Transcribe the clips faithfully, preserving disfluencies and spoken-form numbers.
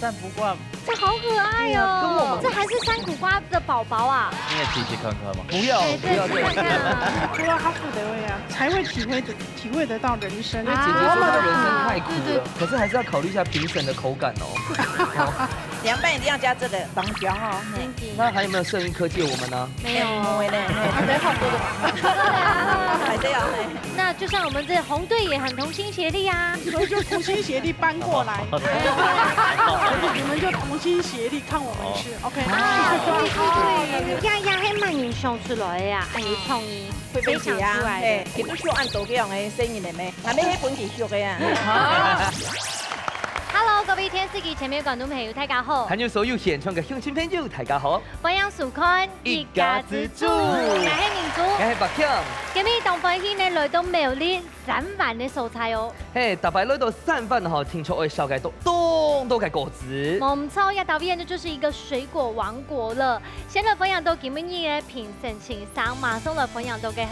三不挂。这好可爱哦！对啊，跟我们这还是山苦瓜的宝宝啊！你也体体看看嘛。不要，哎，不要这样。对，试看看啊。除了哈士的味啊，才会体会得体会得到人生。因为姐姐说她人生太苦了，啊，对，对。可是还是要考虑一下评审的口感哦。凉拌一定要加这个。当香哦。那还有没有剩一颗借我们呢？没有哦。没有呢。还在好多个。还在要呢。那就像我们这红队也很同心协力啊。所以就同心协力搬过来。你们就同心协力看我们吃，OK？啊，对，对，对，呀，呀，还蛮有想出来的呀，哎，有创意。 会分解啊，谁想出来的？嘿，佢都想按到个样个声音个咩？俺们迄本佢学个啊。Hello，各位电视机前面的观众朋友，大家好！还有所有现场的乡亲朋友，大家好！欢迎收看《一家之煮》。我是明珠。我是白强。今日当欢喜呢，来到苗栗三湾的所在哦。嘿，大家来到三湾吼，听说会烧个多，多多个果子。没错，要到边呢，就是一个水果王国了。 先来欢迎到今日个评审先生，马上来欢迎到个系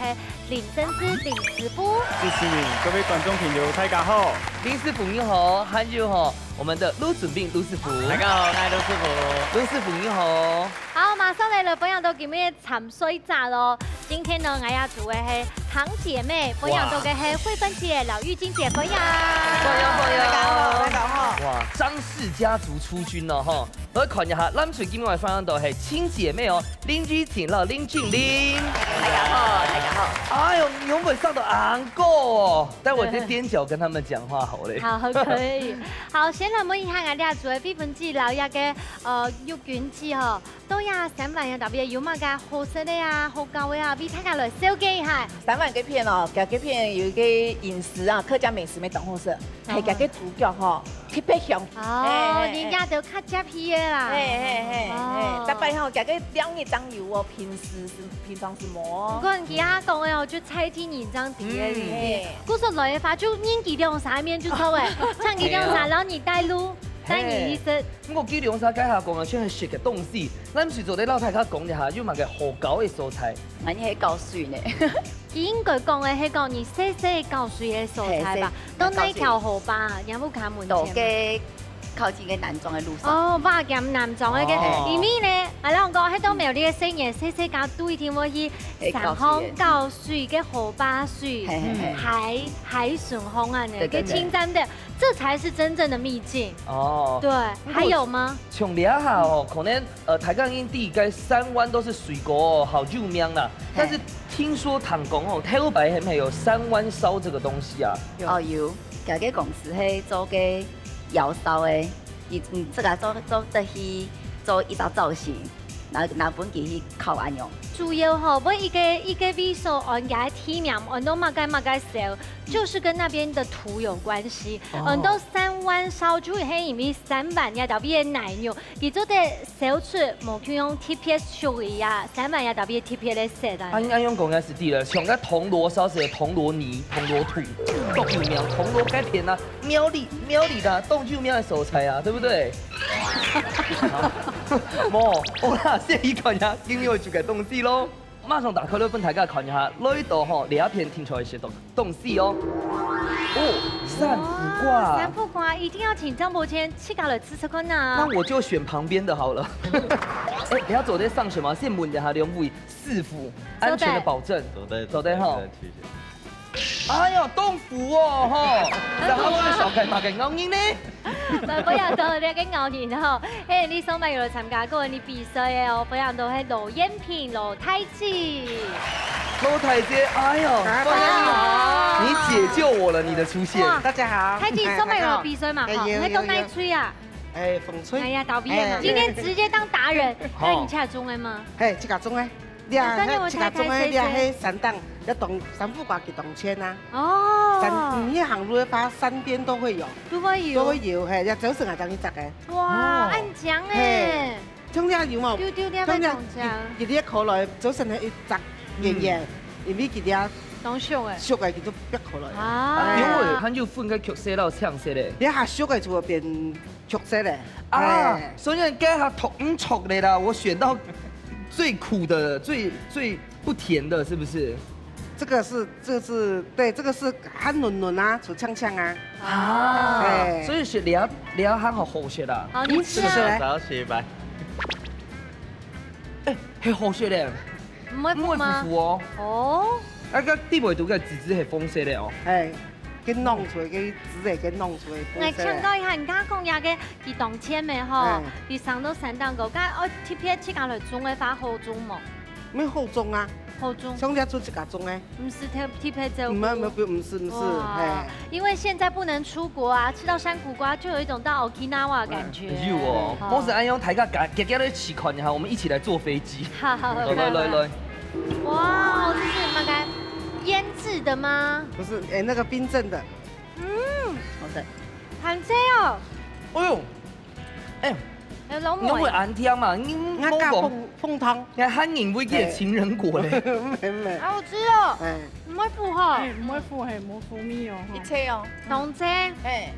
林正志林师傅。主持人，各位观众朋友，大家好。林师傅你好，还有吼，我们的卢准斌卢师傅。大家好，我是卢师傅。卢师傅你好。好，马上来来欢迎到今日个参赛者咯。今天呢，我要组个系行姐妹，欢迎到个系慧芬姐、老玉金姐，欢迎。欢迎，欢迎。大家好，大家好。哇，张氏家族出军了哈。 来看一下，咱最近个分享到系亲姐妹哦，林雨晴和林静玲。大家好，大家好。哎呦，你们上到俺个哦，但我直接踮脚跟他们讲话好嘞。好，可以。好，先来问一下俺家主委慧芬姐，老爷个呃玉君姐吼，到呀三万呀，特别有么个好食的啊，好搞的啊，为大家来紹介一下。三万这片哦，这片有一个饮食啊，客家美食没懂好食，还有这个猪脚吼，特别香。 哦，哎，哎，人家都较接皮个啦。嘿，嘿，嘿，哦。嘿，大概吼，这个料理当有哦，平时是，平常是无哦。不过你听他讲的哦，就猜听你这样底个理解。嗯。故所来的话，就人几两三面就错哎，像几两三，然后你带路，带你一生。不过几两三该下讲啊，全是食个东西，咱是做得老太太讲一下，有么个好搞的所在。俺也搞水呢。 佢应该讲个，系讲你细细搞水个所在吧？嘿，到哪条河吧？你有冇看门前？到个靠近个南庄个路上。哦，哇，兼南庄个，哦。因为呢，俺两个迄到苗栗个生意，细细家都一定会去山上搞水个河吧水，嘿，嘿，嘿。海，海参河啊呢，对，对，对。个清淡的，这才是真正的秘境。哦。对，还有吗？像这下哦，可能 呃，大家应该知个三湾都是水果哦，好有名啦。嘿。但是听说听讲哦，台北还没有三湾烧这个东西啊。哦，有，这个公司系做个窑烧的，你，你这个做，做得去做一道造型，拿，拿分佢去烤安用。主要吼，每一个，一个位所安个地名，安到么个么个烧，就是跟那边的土有关系。哦。安到三湾烧，就系因为三湾呀，特别个奶油， 佢做得烧出無共樣特別屬於啊，三萬也特別特別个色啊。啊，恁樣講也是對了，像个銅鑼燒是銅鑼泥、銅鑼土，當有名，銅鑼該片啊，苗栗，苗栗的當有名的所在啊，對不對？無，好啦，這一款呀，今日有這个東西咯。馬上打開來分大家看一下，來到吼，這片聽出來是東，東西哦。哦，三不挂。哇，三不挂一定要請張伯謙自家來 試試看啊。那我就選旁邊的好了。哎，你要走在上選嗎？先問一下兩位師傅，安全的保證。走得，走得哈。走得，謝謝。哎呀，豆腐哦，吼，然後我小開嘛个咬人呢。來，不要走，你个咬人吼。嘿，你上擺有來參加過你比賽的哦，不要都係羅燕萍、羅太姐。羅太姐，哎呦，大家好。你解救我了，你的出现。哇，大家好。太姐，上擺有來比賽嘛？哎，吼，你都哪吹啊？ 哎，风吹。哎呀，倒闭了嘛。哎。今天直接当达人，好。那你自家种的吗？嘿，自家种的。你啊，那感觉我自家种的，太开心。你啊，嘿，山顶，要当，三不挂去当千啊。哦。山，你行路的话，山边都会有。都会有。都会有，嘿，要走神啊，当一只个。哇，哦。恁强哎。嘿，像你啊有无？丢丢你要像你啊，讲讲。一，一粒口来，走神的一只圆圆，嗯。因为一粒啊，当熟的。熟的，佢都别口来。啊。因为它就分个绿色到青色嘞。你还熟的就会变 绿色嘞。啊，哎。所以你该下读唔错嘞啦，我选到最苦的、最，最不甜的，是不是？這個是，這個是，對，這個是還嫩嫩啊，就青青啊。啊，哎。所以係這，這下好好食啊。好，你吃啊。這個是來。早起吧。哎，係好食咧。毋會苦嗎？毋會苦苦哦。哦。啊，該底背肚个籽籽係紅色个哦。哎，佢弄出來，佢籽仔佢弄出來，紅色个。𠊎請教一下，你剛剛講那個幾當千个吼，哎。佢生到山頂高，該愛特別自家來種个話好種無？ 毋好種啊，好種。想得出自家種个。毋使特，特別照顧。毋係，毋係，毋係，毋係，哇，嘿。因為現在不能出國啊，吃到山苦瓜就有一種到Okinawa的感覺。有哦，好。毋係恁樣，大家遽遽來試看一下，我們一起來坐飛機。好，好，好，來，來，來。哇，這是大概醃製的嗎？不是，哎，那個冰鎮的。嗯，好食。好食哦。哎喲， 哎，哎，老妹。你會恁甜嘛？你莫講，𠊎加紅，紅糖。你還認為這係情人果咧？嘿。毋係，毋係。好好食哦。哎。毋會苦吼。哎，毋會苦，嘿，無苦味哦，吼。一切哦。當真。嘿，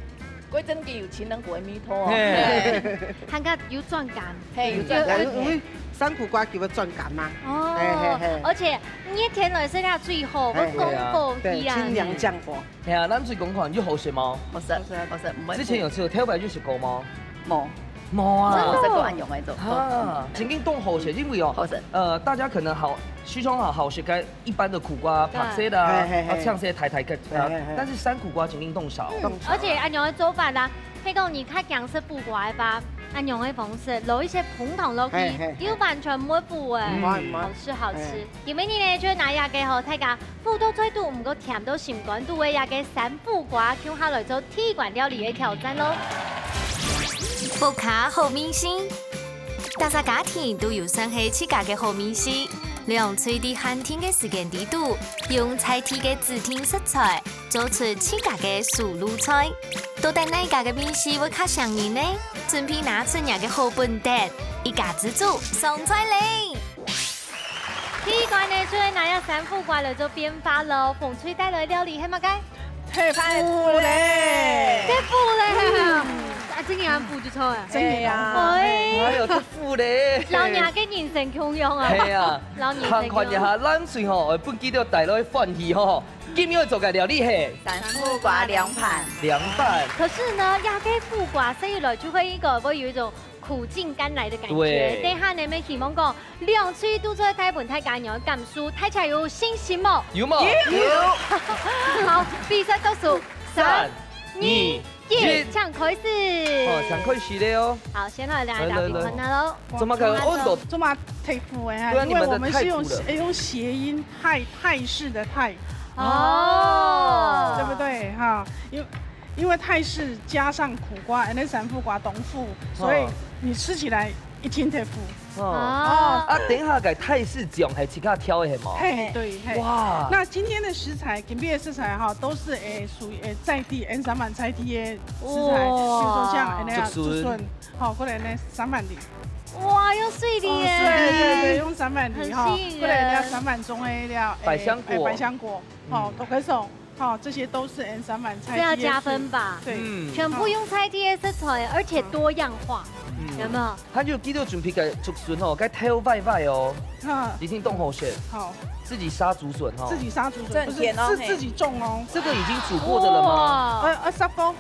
果真个有情人果个味道哦。嘿。嘿。還較有質感。嘿，有質感。因為山苦瓜就有質感嘛。哦，嘿，嘿，嘿。而且熱天來食个最好，嘿。會降火氣啊。對，清涼降火。 係啊，咱試看看，有好食無？好食，好食。好食，毋會苦。之前有試過，頭擺有食過無？無。無啊。無食過恁樣个做。啊，曾經當好食，因為哦，好食。呃，大家可能好，時常好，好食該一般的苦瓜、對。白色的啊，嘿，嘿，嘿。啊，像這些大大个啊，嘿，嘿，嘿。但是山苦瓜曾經當少。嗯，當少啊。而且恁樣个做法啦，係講你較驚食苦瓜个話，恁樣个方式，落一些紅糖落去，嘿，嘿，嘿。又完全毋會苦哎，嗯。毋會，毋會。好吃好吃。嘿。今晡日呢，就拿這個吼，大家 苦到嘴肚，毋過甜到心肝肚个這個山苦瓜，共下來做第一關料理个挑戰咯。屋下好味緒，逐儕家庭都有算係自家个好味緒。兩隊在限定个時間裡肚，用在地个指定食材，做出自家个手路菜。到底哪家个味緒會較餳人呢？準備拿出若个好本事，一家之煮上菜咧！ 第一關呢，就係拿這山苦瓜來做變化咯。紅隊帶來料理係麼个？豆腐咧。豆腐咧。嗯。啊，真个恁苦就錯啊。真个啊。哎。哎喲，豆腐咧。摎若个人生共樣啊。係啊。摎人生共樣。看看一下，藍隊吼，會分佢兜帶來歡喜吼。今日做个料理係山苦瓜涼拌。涼拌。可是呢，這個苦瓜食起來就會一個，會有一種 苦盡甘來的感覺。對。等下呢，也希望講兩隊都做得帶分大家有感受，大家有信心無？有無？有。好，比賽倒數，三、三、二、二、一，一。請開始。好，請開始咧哦。好，先來，來，來，來，來。來，來，來。怎麼可能？哦，都這麼特殊哎，不然你們的因為我們是用，太苦了。哎，用諧音，泰，泰式的泰。哦。對不對？哈，因為 因為泰式加上苦瓜，恁呢山苦瓜當苦，所以你食起來一定會苦。哦。哦。啊，等一下个泰式醬係自家調个係無？嘿，對，嘿。哇。那今天的食材，今日个食材哈，都是，誒，屬於，誒，在地，恩山灣在地个食材，哇。比如說像，誒，那個竹筍。竹筍，好，過來呢，三萬里。哇，用水梨耶。哦，對，對，對，用三萬里哈，很吸引人。過來呢，三萬中的料，誒，百香果。誒，百香果，好，嗯。都可以送。 好，這些都是恩山灣在地的食，這要加分吧？對。嗯。全部用在地的食材，而且多樣化，嗯。有沒有？還有佢兜準備个竹筍哦，該頭歪歪哦，哈。一定當好食。好。自己殺竹筍哦。自己殺竹筍，這很甜哦，不是，是自己種哦。嘿。這個已經煮過的了嗎？哇。呃，呃，煠過。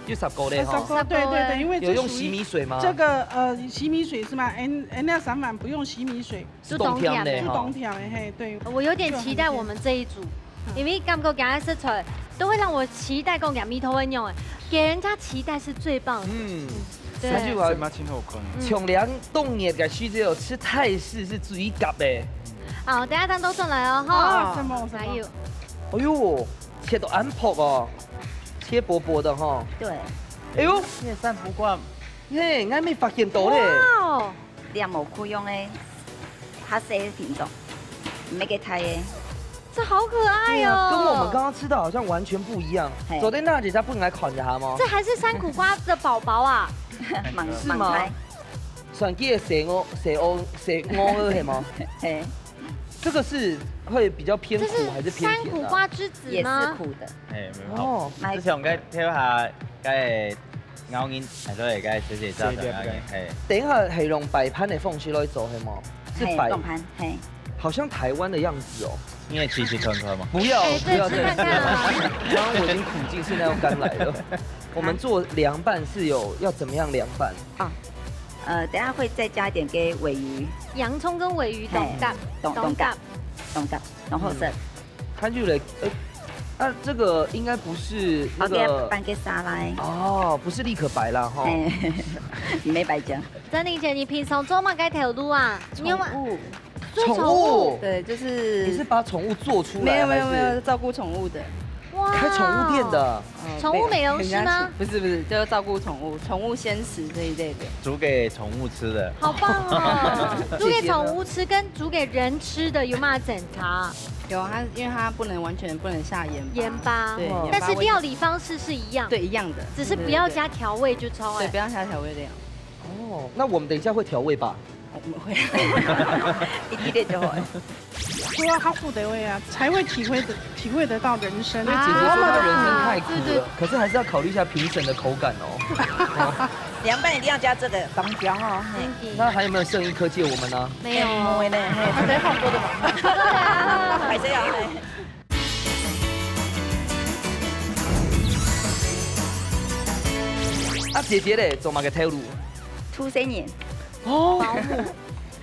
有煠過的哈。呃，煠過，對，對，對，因為這屬於有用洗米水嗎？這個，呃，洗米水是嗎？恩，恩那三碗不用洗米水。 係當甜个吼。係當甜个，嘿，對。我有點期待我們這一組，就當甜。因為感覺今日食材都會讓我期待講佢味道會仰仔，給人家期待是最棒的。嗯。對。還有啊，這馬真好看。嗯。像恁當熱个時節哦，食泰式係最合个。好，等下湯倒出來哦，吼。啊，什麼，什麼？還有。哎喲，切到恁薄哦，切薄薄的吼。對。哎喲。這个山苦瓜。嘿，𠊎還沒發現到咧。哇哦。 這無苦用个，較細个品種，毋係个大个。這好可愛哦。對啊，跟我們剛剛吃的好像完全不一樣。嘿。昨天那姐姐不應該看一下嗎？這還是山苦瓜的寶寶啊？蠻，是嗎？蠻大。算佢个細孲，細孲，細孲个係嗎？嘿。這個是會比較偏苦還是偏甜啊？這是山苦瓜之子嗎？也是苦的。哎，沒有。哦。之前我們在挑它，該 咬緊，哎，對，該謝謝照顧，咬緊，嘿。等一下係用擺盤个方式來做，係無？係擺，嘿，擺盤，嘿。好像台灣的樣子哦。你也試試看看嘛。不要，哎，不要再試了。對，吃看看啊。刚刚我已经苦尽，现在又甘来了。我们做凉拌是有要怎么样凉拌？哦，呃，等下会再加一点给尾鱼，洋葱跟尾鱼當夾，當當夾，當夾，然后是它就来，哎，那这个应该不是那好，给它个拌个沙拉。哦，不是立可白啦哈。哎，你没白讲。珍玲姐，你平常做么个头路啊？你有吗？宠物，做宠物，对，就是你是把宠物做出来没有没有没还是有照顾宠物的，哇，开宠物店的？呃宠物美容师吗？不是不是，就是照顾宠物，宠物鲜食这一类的。煮给宠物吃的。好棒哦！煮给宠物吃跟煮给人吃的有没有整差？有它，因为它不能完全不能下盐巴。盐巴，对，哇盐巴味道但是料理方式是一样，对一样的，只是不要加调味就超对，哎不。要加调味料。哦，那我们等一下会调味吧？我们会一滴点就好了。除了哈富德味啊，才会体会的体会得到人生。因为姐姐说她人生太苦啊对对了，可是还是要考虑一下评审的口感哦。凉拌一定要加这个当姜哦。嘿那还有没有剩一颗借我们呢？没有哎，没呢，啊，等一下我们多的忙。还是要。啊，姐姐嘞，做么个头路？出生年哦，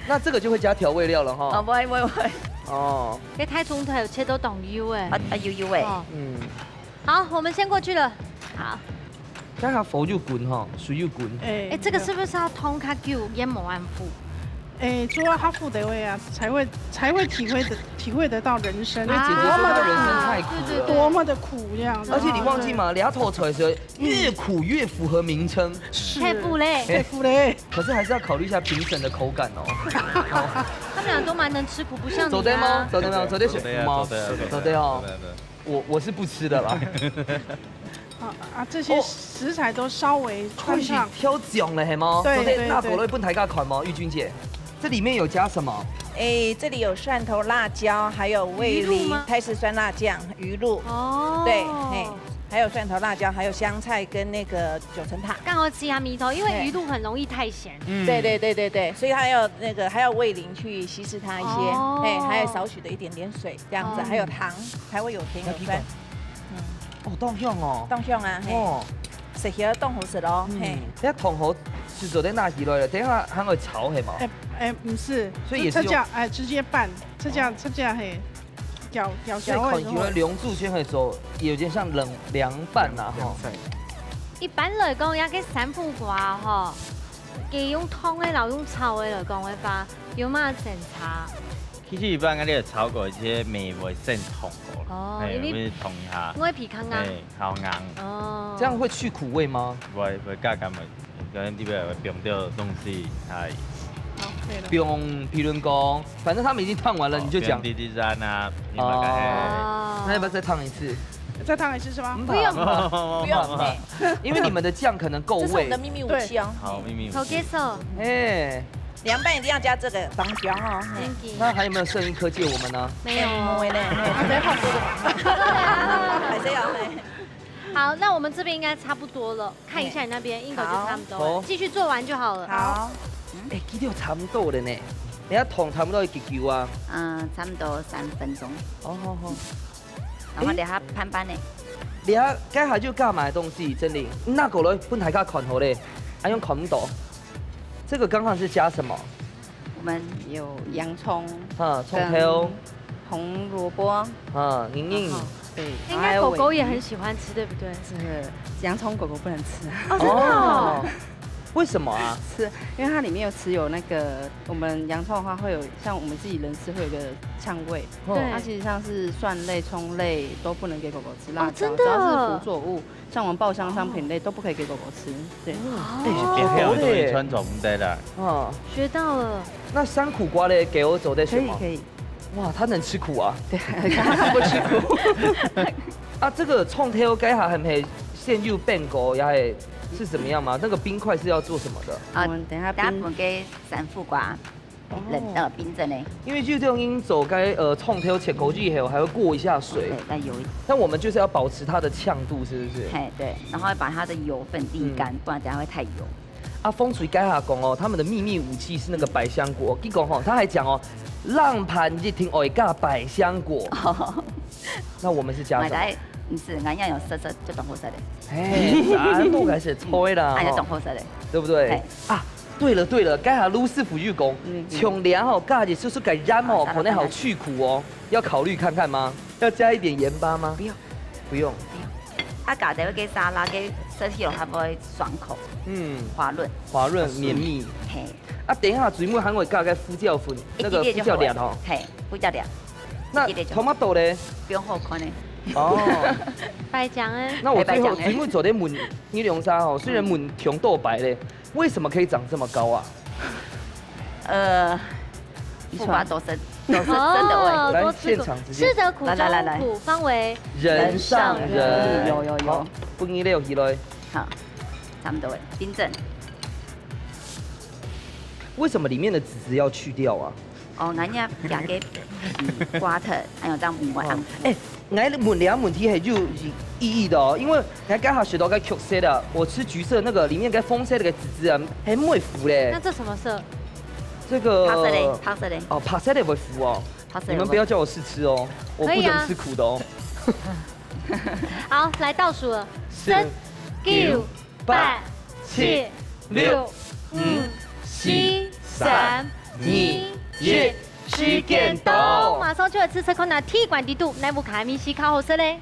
那这个就会加调味料了哈。哦，不会不会不会，哦，给太冲头切到懂油哎啊。啊有有哎，哦，嗯，好，我们先过去了。好，刚好佛又滚哈，水又滚。哎哎，这个是不是要通它给我烟毛安抚？哎，除了哈富德味啊，才会才会体会的体会得到人生。因为姐姐说她人生太苦了，对对对多么的苦这样子。而且你忘记吗？两头菜的时候，越苦越符合名称，是太苦嘞，太苦嘞。可是还是要考虑一下评审的口感哦。他们俩都蛮能吃苦，不像你走对吗啊？。走对吗？走对走对啊吗？走对啊走对哦。对对对我我是不吃的啦。啊啊，这些哦食材都稍微开始穿烫。挑酱了系吗？对昨天对那个来分大家看吗？玉君姐，这里面有加什么？哎，这里有蒜头、辣椒，还有味淋鱼露吗、泰式酸辣酱、鱼露，哦，对，嘿，还有蒜头、辣椒，还有香菜跟那个九层塔。刚好吃一下米头，因为对鱼露很容易太咸。嗯对对对对对，所以还有那个还有味淋去稀释它一些，哦哎，还有少许的一点点水这样子，哦还有糖，才会有甜有酸。哦，当香哦。当香啊，嘿，哦，食起来当好食咯，嘿嗯。，那汤好是昨天拿起来了，等一下还会炒系吗？哎哎，不是，所以也是用这这样哎，直接拌，这这样这这样嘿，搅搅所以搅完之后看起来，龙柱先会做，有点像冷凉拌呐哈。一般来讲，那个三苦瓜吼，佢用汤的，然后用炒的来讲的话，有嘛整差？其实一般个你有炒过一些面会先烫过，哦，嘿，因为会烫一下，因为皮康啊，嘿，好硬，哦，这样会去苦味吗？会会加減个，可能里边会放掉东西，哎，好，可以了。不用评论工，反正他们已经烫完了，你就讲。滴滴然啊，你嘛个，哦，哦，那要不要再烫一次？再烫一次是吗？不用，不用，嘿，因为你们的酱可能够味这是我们的。秘密武器哦。好秘密武器。好接受，哎，凉拌一定要加这个当香哦，嘿。真的那还有没有剩一颗借我们呢？没有哦。哎，没呢，嘿，还是要，嘿。好，那我们这边应该差不多了，看一下你那边，应该就差不多了，好继续做完就好了。好，哎，其实差不多了呢，人家桶差不多几久啊？嗯，差不多三分钟，哦，好好。然后等下翻翻呢。你看，刚才就干嘛的东西，真的，那个来分大家看好嘞，还用看不到。这个刚刚是加什么？我们有洋葱、哈，葱头，红萝卜，哈，莹莹然，后对，应该狗狗也很喜欢吃，对不对？这个洋葱狗狗不能吃，哦，真的哦。为什么啊？是因为它里面有持有那个我们洋葱的话会有像我们自己人吃会有一个呛味，哦对它其实像是蒜类、葱类都不能给狗狗吃，辣椒真的只要是辅佐物，像我们爆香商品类都不可以给狗狗吃。对，你不要都穿重的啦。哦，学到了，那山苦瓜嘞，给我走在什么？可以可以，哇，它能吃苦啊？对，它不吃苦。啊，这个创挑该还很黑，现又变狗，也还是怎么样吗？那个冰块是要做什么的？啊，我们等一下等一下冰我们给三副瓜冷的冰着呢。因为就这样，因走该呃创挑切口以后，还会过一下水对，，那有一但我们就是要保持它的呛度，是不是？嘿对，然后把它的油分沥干，不然等下会太油。啊，風水該下講哦，他們的秘密武器是那個百香果。結果吼，他還講哦，冷盤一定愛加百香果。那我們是加什麼？買來，毋係，𠊎也有色色，就當好食的。哎，全部開始吹啦，哎，就吼，當好食的。對不對？嘿。啊，對了對了，該下盧師傅又講，嗯，嗯。像這吼，加一息息个鹽吼，來，來，可能好去苦哦，來。要考慮看看嗎？要加一點鹽巴嗎？不用。不用。不用。啊，加點个沙拉，个食起來較會爽口，嗯。滑潤。滑潤綿密。嘿。啊，等一下水母還會加个胡椒粉，那個胡椒粒吼。一滴就好了。嘿，胡椒粒。那一滴就好。Tomato呢？不用好看呢。哦。白講欸。那我最後，白講欸。水母做得問你兩儕吼，雖然問強多擺咧，為什麼可以長這麼高啊？呃，苦瓜多生，多生，真的會。哦，來，多吃苦，現場直接。吃得苦中苦，來，來，來，來。方為人上人。人上人。有，有，有。好，分你了起來。好，差不多了，冰鎮。為什麼裡面的籽籽要去掉啊？哦，人家加个，嗯，瓜藤，還有這樣五個哦，安排。哎， 𠊎問這問題係有意義的哦，因為𠊎剛好學到个橘色啊，我吃橘色那個裡面該紅色那個籽籽啊，還會苦咧。那這什麼色？這個白色的，白色的。哦，白色的會苦哦。白色的會苦。你們不要叫我試吃哦，我不能吃苦的哦。可以啊。好，來倒數了，十、九、八、七、六、五、四、三、二、一。 時間到。馬上就來試試看啊，鐵罐底肚，哪屋下个味緒較好食咧？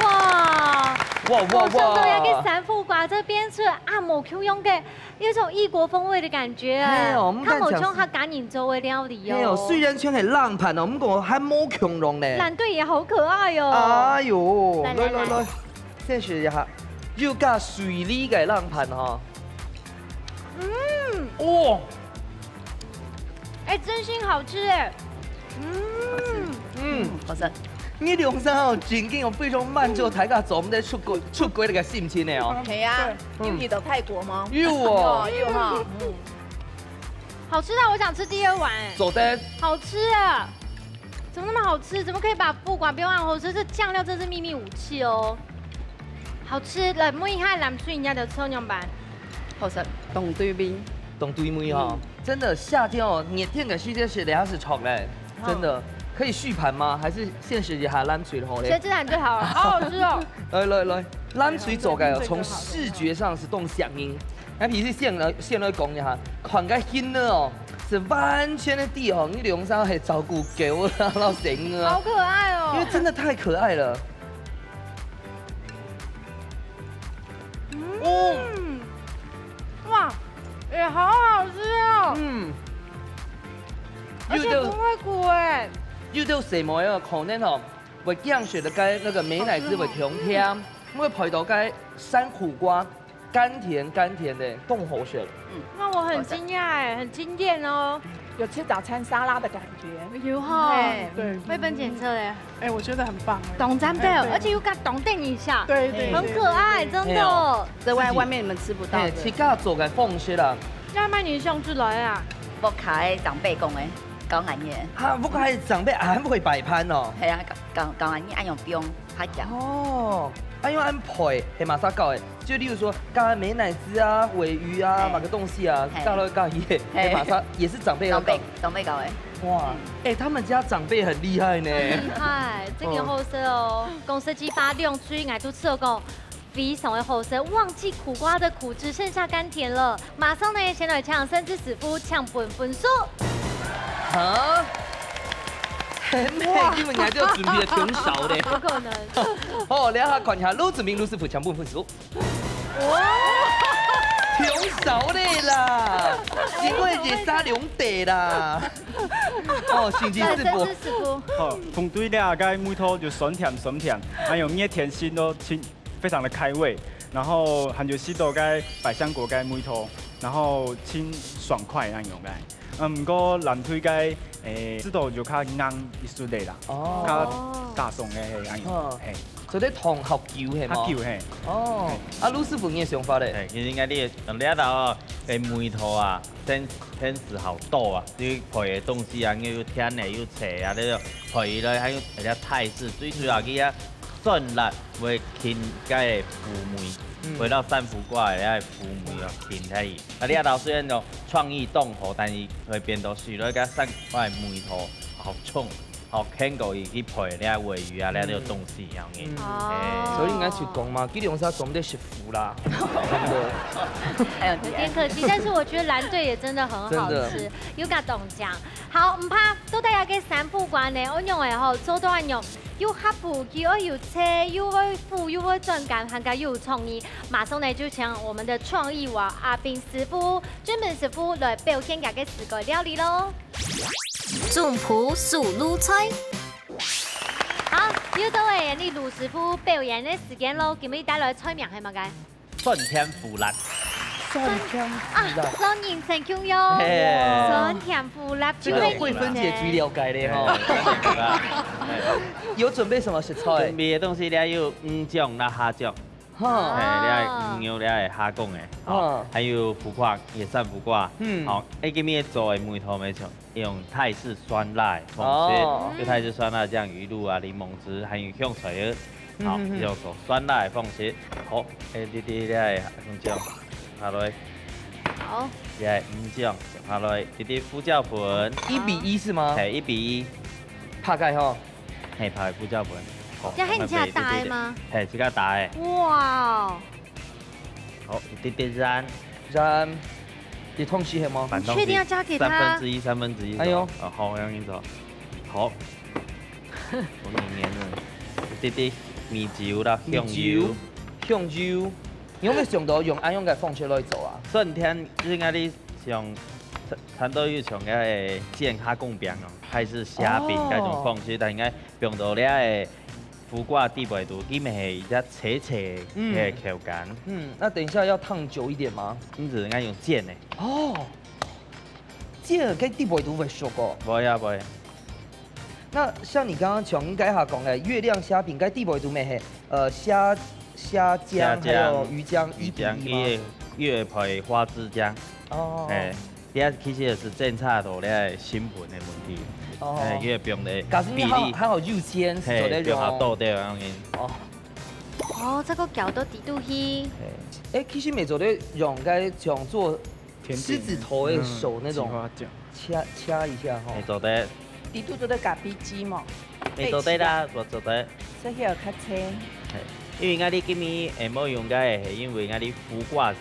哇！哇，哇，哇！馬上到這個山苦瓜，這變出啊，無共樣个，有種異國風味的感覺。係哦，毋單淨係，佢無像客家人做个料理哦。係哦，雖然全係冷盤哦，毋過還無共樣呢。藍隊也好可愛哦。哎喲，來，來，來，來。來，來，來。 試食一下，又加水梨个冷盤哈。嗯，哦，哎，真心好吃哎。嗯，嗯，好食。你兩儕哦，真經有非常滿足大家做毋得出國，出國个心情个哦。係啊，嗯。有去到泰國嗎？有哦。有，有哈。嗯。好吃到我想吃第二碗哎。做得。好吃啊。 怎麼那麼好吃？怎麼可以把苦瓜變到恁好吃？這醬料真是秘密武器哦。好吃，來，問一下藍隊人家个臭樣版。好食，當對味。當對味哈，嗯。真的夏天哦，熱天个時節食這下係著咧，哦。真的。可以續盤嗎？還是試食一下藍隊个好咧？先試盤就好了，好好吃哦。來來來，藍隊做个哦，從視覺上係當吸引。 𠊎平時先來，先來講一下，看該形呢哦，係完全个知吼，你兩儕係照顧狗啊，摎生物啊。好可愛哦。因為真的太可愛了。嗯，哇，也好好吃哦。嗯。而且不會苦哎。有兜細妹啊，可能吼，會驚食个該那個美乃滋會忒甜，會配到該山苦瓜。 甘甜甘甜的，當好食。嗯。那我很驚訝哎，很驚豔哦。有吃早餐沙拉的感覺。有哈。哎，對。會分檢測哎。哎，我覺得很棒哎。當讚的，哎，對。而且又加當等一下。對，對，很可愛，對，對。真的。哎呦。這外，外面你們吃不到的。哎，自家做个方式啦。那麼你想出來啊？屋下个長輩講的，教恁樣。哈，屋下个長輩恁會擺盤哦。係啊，教，教，教恁樣，恁樣放。 較鹹。哦，啊，用恁配，係麼儕教个？就例如說，加美乃滋啊、鮪魚啊，哎。麼个東西啊，哎。加落去，哎。係麼儕，也是長輩要教。長輩，長輩教个。哇，嗯。哎，他們家長輩很厲害呢。厲害，這個好食哦。嗯。講實際話，兩隊𠊎都試過，非常的好食，忘記苦瓜的苦，只剩下甘甜了。 馬上呢，先來請盛智師傅請分分數。哈？哇。今晡日都準備个忒少咧。有可能。好，這下看一下盧志明盧師傅請分分數。哇！忒少咧啦，因為一儕兩塊啦。哦，甚至係無。來，盛智師傅。好，紅隊這个味道就酸甜酸甜，還有熱天食都清 非常的開胃，然後還有食到該百香果該味道，然後清爽快恁樣个。嗯，毋過藍隊該，誒，食到就較硬一息仔啦，哦。較加爽个係恁樣，哦。嘿。做得燙較久係無？較久係。哦，啊，盧師傅你个想法咧？係，其實應該你用這道哦，个味道啊，天天時好多啊，你配个東西啊，又有甜个又脆啊，這種配起來還有人家泰式，最主要佢啊酸辣會輕該个苦味，嗯。配到山苦瓜个該个苦味啊，輕起來。啊，你這道雖然講創意當好，但是會變到水落个山苦瓜个味道好重。 哦，看過伊去配了鮪魚啊，了了東西樣个。嗯。哦。哎。所以人家就講嘛，吉良社總得食苦啦。真的。哎呦，有点可惜，但是我觉得蓝队也真的很好吃，真的。有个懂讲。好，毋怕，到底這个三不管呢，我認為吼，做到恁樣，又合步，又愛有趣，又會苦，又會轉甘，還加又有創意。馬上呢，就請我們的創意王阿斌師傅、君明師傅來表現這个四个料理咯。 總舖手路菜。好，又到了你盧師傅表演个時間咯，今日帶來个菜名係麼个？酸甜苦辣。酸甜苦辣。啊，老人成功喲。嘿。酸甜苦辣，這個慧芬姐最了解咧吼。嘿，酸甜苦辣。嘿。有準備什麼食材？準備个東西咧有魚醬啦、蝦醬。 哈。哎，你愛魚肉，你愛蝦公个，哦，哦。還有苦瓜，野生苦瓜，嗯。好，哎，今日做个味道無錯，用泰式酸辣个方式，哦。用泰式酸辣醬、魚露啊、檸檬汁，還有香菜葉，好，嗯，嗯，嗯。用做酸辣个方式。好，哎，弟弟，你愛魚醬，下落，好。你愛魚醬，下落，弟弟胡椒粉。一比一是嗎？哎，一比一。大概吼。 嘿，拍个胡椒粉。好，這很像打个嗎？嘿，自家打个。哇哦。好，一滴滴鹽。鹽，你同時係無？你確定要加給他？三分之一，三分之一。哎呦。哦，好，我讓你走。好。我黏黏的。一滴滴米酒啦，米酒，香油。香油。你有沒有想到用恁樣个方式來做啊？酸甜，應該你想，差，差不多有像該个煎蝦公餅哦。 還係蝦餅該種方式，哦。但應該放到這个苦瓜底背肚，佢乜係一隻脆脆个口感。嗯。嗯，那等一下要燙久一點嗎？毋係，應該用煎个。哦，煎个底背肚會熟哦。會啊，會。那像你剛剛從該下講个月亮蝦餅，該底背肚乜係，呃，蝦，蝦醬，蝦醬，還有魚醬，魚醬，一比一嗎？一，一配花枝醬。哦。哎。 這其實也係檢查到這个成本个問題。哦。哎，佢个放个假使你還，比例，還有有錢，嘿，做得用。比較多，對，當然。哦。哦，這个攪到底肚去。嘿。哎，其實乜做得用該像做甜點，獅子頭个手那種，嗯，擠花醬。掐，掐一下吼。哎，做得。底肚做得咖啡機嘛。哎，做得啦，我做得。所以要較脆。嘿，因為𠊎俚今日，哎，無用該个，係因為𠊎俚苦瓜係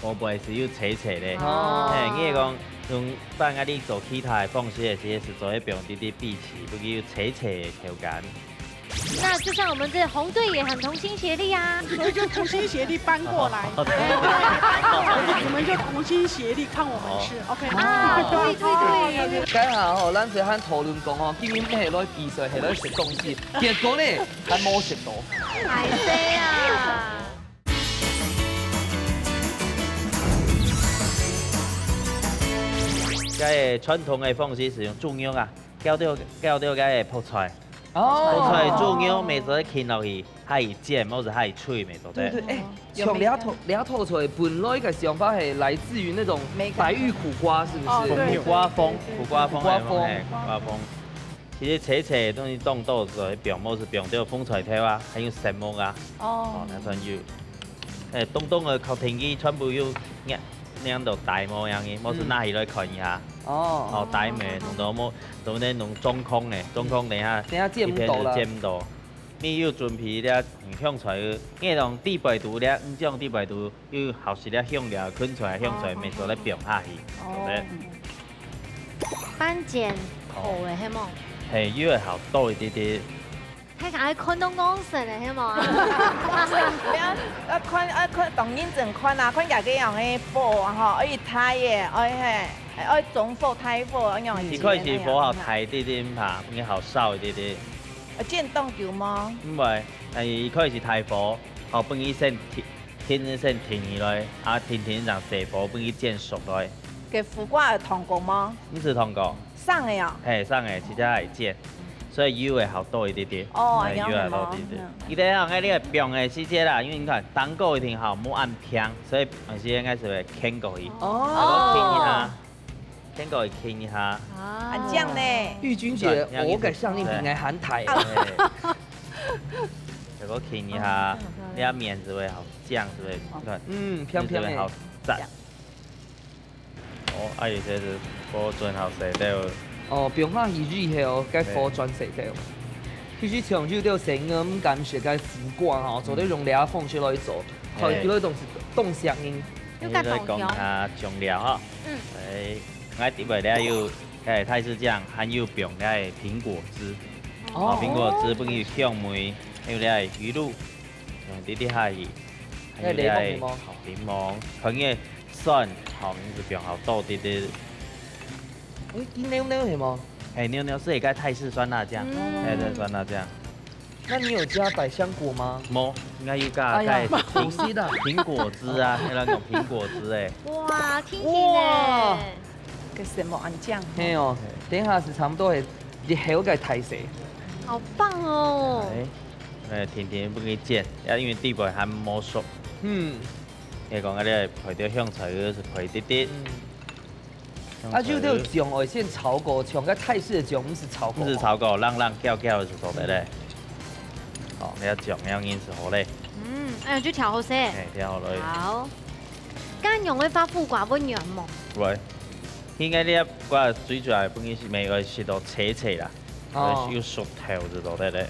我本來係有脆脆个。哦。嘿，你係講用放啊你做其他个方式个時，係做一種滴滴比起，不過有脆脆个口感。那就像我們這紅隊也很同心協力啊。所以就同心協力搬過來。哦。我們就同心協力，看我們吃，哦。OK。啊，對，對，對。該下吼，咱就還討論講吼，今日係來比賽，係來食東西，結果呢，還無食到。歹勢啊！ 該个傳統个方式係用豬肉啊，攪到，攪到該个覆菜。哦。覆菜豬肉，乜做得㧡落去，下去煎，無就下去炊，乜做得。對，對，哎，哦，像這道，這道菜本來个想法係來自於那種白玉苦瓜，是不是？哦，對，苦瓜風，對，對，對。苦瓜風，苦瓜風。嘿，苦瓜風。 其實脆脆个東西當多，就係放，無就放到紅菜頭啊，還有蒜末啊。哦。哦，那算有。哎，東東个客廳佢全部有黏，黏到大模樣个，無就拿起來看一下。哦。哦，大模，同到無，同到那種中空个，中空等一下，等一下煎毋到啦。一片就煎毋到。你有準備了，嗯，香菜个，你用底背肚了，你用底背肚 又好食了香料，芹菜、香菜，哦，乜做得放下去，哦。對不對？哦。番梘頭个，哦。係無？嘿，又會好多一滴滴。大家愛看到眼神个，係無啊？不要，要看，要看，當認真看啊，看這个樣个火啊，吼，愛大个，愛嘿，愛中火、大火，愛用。一開始火好大滴滴，怕，你好燒一滴滴。啊，煎當久嗎？毋會，但係一開始大火，好，分佢先停， 停一先停起來，啊，停停，讓細火分佢煎熟來。該苦瓜愛燙過嗎？毋使燙過。生个啊？嘿，生个，直接來煎。所以油會好多一點點。哦，哎，油會好多一點點。嗯。你等下，𠊎這个放个時節啦，因為你看，蛋糕一定好，無恁平，所以有時應該係會牽過去。哦。然後牽一下，牽過去牽一下。啊。很靚呢。玉君姐，對，我感覺像你比我還大。對。對。結果牽一下，哦，這樣很漂亮。你的面子會好，這樣子會，你看，嗯，平平的。面子會好讚。這樣。 哦，啊，有些係火轉好勢掉。哦，放下去以後，該火轉勢掉。其實像有兜細人毋敢食該苦瓜吼，做得用這方式來做，嘿。看起來當，當像呢。又較當香。你來講下醬料哈。嗯。哎，𠊎這位咧有，哎，泰式醬，還有放該蘋果汁。哦。哦，蘋果汁分佢香味，還有這魚露，用滴滴下去，還有這該檸檬，檸檬。檸檬，可以 蒜，好，你就放好多滴滴。哎，佢扭扭係無？哎，扭扭係一個泰式酸辣醬，嗯。哎，對，酸辣醬。那你有加百香果嗎？無，應該有加，哎呀，該蘋，可惜啦。蘋果汁啊，該種蘋果汁哎。哇，甜甜呢。哇。該什麼恁靚？嘿哦，等一下係差不多係一口个大細。好棒哦。哎，哎，甜甜分佢煎，啊，因為底背還無熟。嗯。 你講該个配著香菜，佢係配滴滴。嗯。香菜。啊，就這種醬愛先炒過，像該泰式个醬，毋係炒過。毋係炒過，冷冷攪攪就做得咧。哦，你愛醬，你愛認識好咧。嗯，哎呀，就調好勢。哎，調好了。好。該用个花苦瓜會軟無？會。應該你愛瓜水煮來，本身係愛食到脆脆啦。 哦。有熟透就做得咧。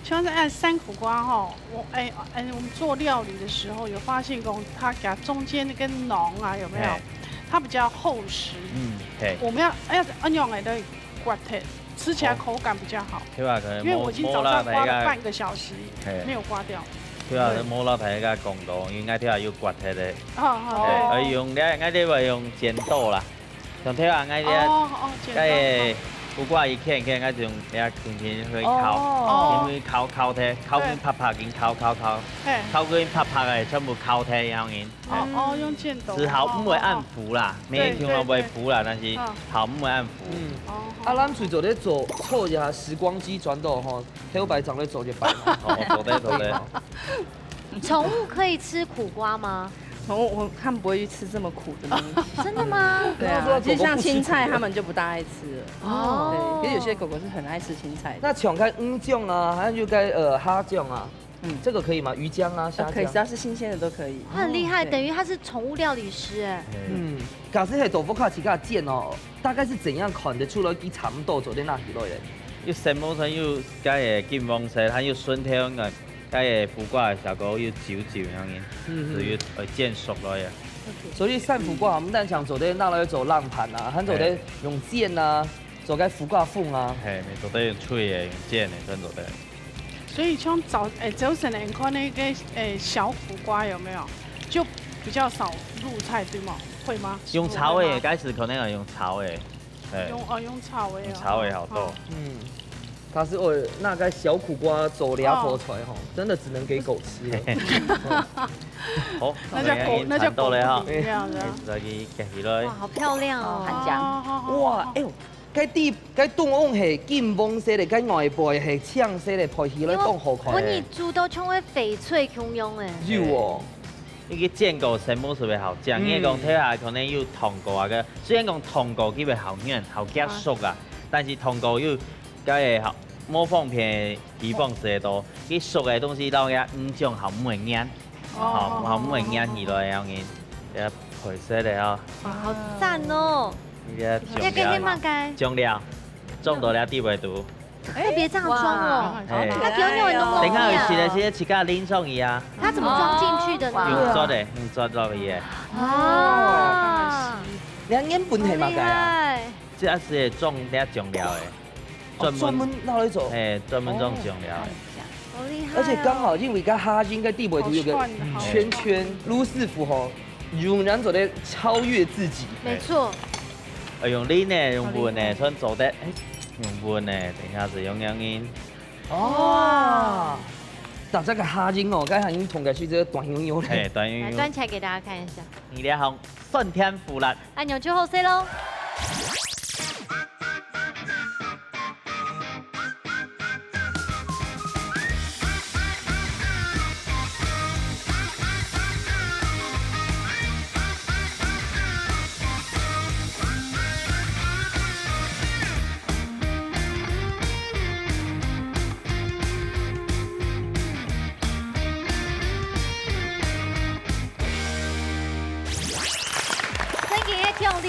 像是，哎，山苦瓜吼，我，哎，哎，我們做料理的時候有發現講，它夾中間那個囊啊，有沒有？嘿。它比較厚實。嗯，嘿。我們要，哎，要怎樣來刮忒，吃起來口感比較好。哦。對啊，可能因為我已經早上刮了半個小時，嘿。沒有刮掉。對啊，對。無落大家講到，應該對啊，有刮忒咧。哦，哦，嘿，對。哎，用，你看，你愛用剪刀啦。 像頭下𠊎這，哦，哦，剪刀。該苦瓜一片一片，𠊎就用這輕輕去敲，哦。輕輕敲敲忒，敲到啪啪，緊敲敲敲，嘿。敲到啪啪个，全部敲忒，然後呢。哦，哦，用剪刀。係好，毋會恁苦啦，哦，哦。每一條都毋會苦啦，對，對，對。但係好，毋會恁苦。嗯。哦，啊，咱除咗咧做，做一下時光機轉到吼，頭擺正咧做一擺嘛。哦，做得，做得。寵物可以吃苦瓜嗎？寵物，我看不會去吃這麼苦的東西。真的嗎？對啊，就像青菜，牠們就不大愛吃了。哦。對，可是有些狗狗是很愛吃青菜的。那像該魚醬啊，還有該，呃，蝦醬啊，嗯。這個可以嗎？魚漿啊，蝦醬。呃，可以，只要是新鮮的都可以。牠很厲害，哦，對。等於牠是寵物料理師哎。嗯，假使係豆腐卡自家煎哦，大概是怎樣看得出來佢差不多做得拿起來的？有生毛線，有該个金黃色，還有筍頭个。 該个苦瓜个效果有酒酒樣个，嗯，嗯。所以愛煎熟來啊。所以山苦瓜毋單淨做得拿來做冷盤啊，還做得用煎啊，嘿。做該苦瓜粉啊。嘿，你做得用炊个、用煎个，全做得。所以像早，誒，早晨人看那個，誒，小苦瓜有沒有？就比較少入菜，對嗎？會嗎？用炒个，會嗎？開始可能要用炒个。 嘿。用，哦，用炒个哦。用炒个好多。哦。嗯。假使愛拿該小苦瓜做兩盤菜吼，哦。真的只能給狗吃了。好，那叫狗，那叫狗不理，這樣子啊。哎，再去夾起來。哇，好漂亮哦。哦，好，好，好。哇，哎喲，該底，該中央係金黃色个，該外背係青色个，配起來當好看个。因為你煮到像个翡翠共樣誒。有哦。 你去煎過生毛線會好食，嗯。你講頭下可能有糖果啊，个，雖然講糖果佢會好軟，好夾熟啊，啊。但是糖果又該个好，無方便地方食得到，佢熟个東西摎佢魚醬好毋會黏，哦。好，好毋會黏起來，然後呢，要配色个啊。哇，好讚哦！你个醬料，這個係麼个？醬料，裝到這底背肚。 特別這樣裝哦。哇，哎。好可愛哦。那給我弄一弄啊。等一下有食个時節，自家淋上去啊。它怎麼裝進去的呢？哇。用啜个，用啜落去个。啊。你看原本係麼个啊？好厲害。這係裝這醬料个。哦，專門，專門拿來做。哎，專門裝醬料个。哦。好厲害哦。而且剛好因為該蝦仁个底背肚有個圈圈，好讚哦。好。盧師傅吼，永遠做得超越自己。沒錯。哎。哎，用輪个，用搵个，好厲害。全做得。哎， 用搵个，等一下子用樣人。哦。哇。大隻个蝦仁哦，該蝦仁同个係這个短油油个。嘿，短油油。來，端起來給大家看一下。你這項酸甜苦辣。按鈕就好勢咯。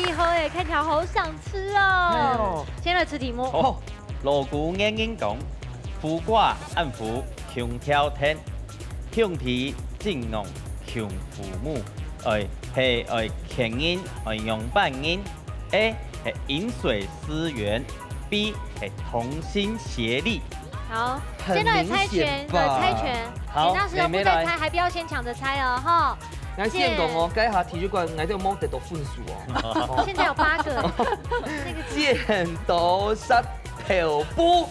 厲害耶，看起来好想吃哦。哎呦。先來出題目。好，老古人言講，苦瓜恁苦，共條藤，兄弟情濃共父母，愛係愛囥人，愛仰般人？A係飲水思源，B係同心協力。好，很現在有猜拳，明顯吧？有猜拳，好，請到石頭布再猜，妹妹來。還不要先搶著猜哦，吼。 𠊎先講哦，這下體育館𠊎都無得到分數哦。現在有八個，那個剪刀石頭布